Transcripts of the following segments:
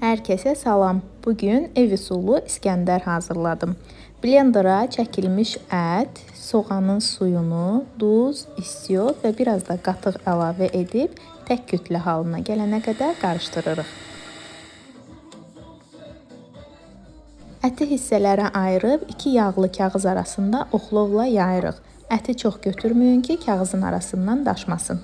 Herkese salam. Bugün ev usulü İskəndər hazırladım. Blendera çəkilmiş ət, soğanın suyunu, duz, istiot və biraz da qatıq əlavə edib tək kütlə halına gələnə qədər qarışdırırıq. Əti hissələrə ayırıb iki yağlı kağız arasında oxlovla yayırıq. Əti çox götürməyin ki, kağızın arasından daşmasın.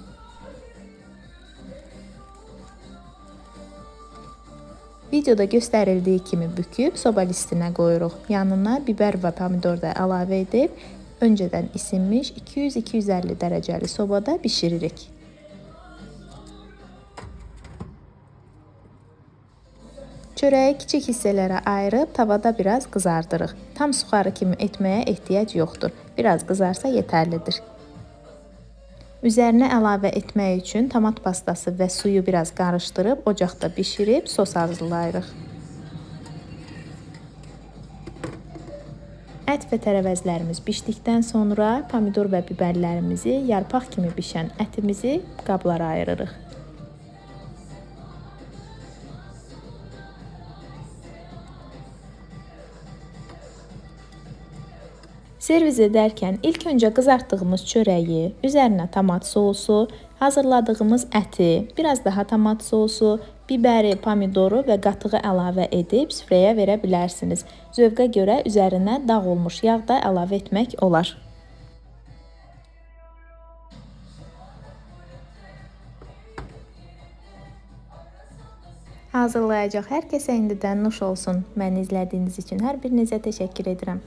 Videoda göstərildiyi kimi büküb soba listinə qoyuruq. Yanına biber və pomidor da əlavə edib öncədən isinmiş 200-250 dərəcəli sobada bişiririk. Çörəyi kiçik hissələrə ayırıb tavada biraz qızardırıq. Tam suxarı kimi etməyə ehtiyac yoxdur. Biraz qızarsa yetərlidir. Üzərinə əlavə etmək üçün tomat pastası və suyu biraz qarışdırıb ocaqda bişirib sos hazırlayırıq. Ət və tərəvəzlərimiz bişdikdən sonra pomidor və biberlərimizi, yarpaq kimi bişən ətimizi qablara ayırırıq. Servis edərkən ilk öncə qızartdığımız çörəyi, üzərinə tomat sousu, hazırladığımız əti, biraz daha tomat sousu, biberi, pomidoru və qatığı əlavə edib süfrəyə verə bilərsiniz. Zövqə görə üzərinə dağ olmuş yağ da əlavə etmək olar. Hazırlayacaq hər kəsə indidən nuş olsun. Məni izlədiyiniz üçün hər birinizə təşəkkür edirəm.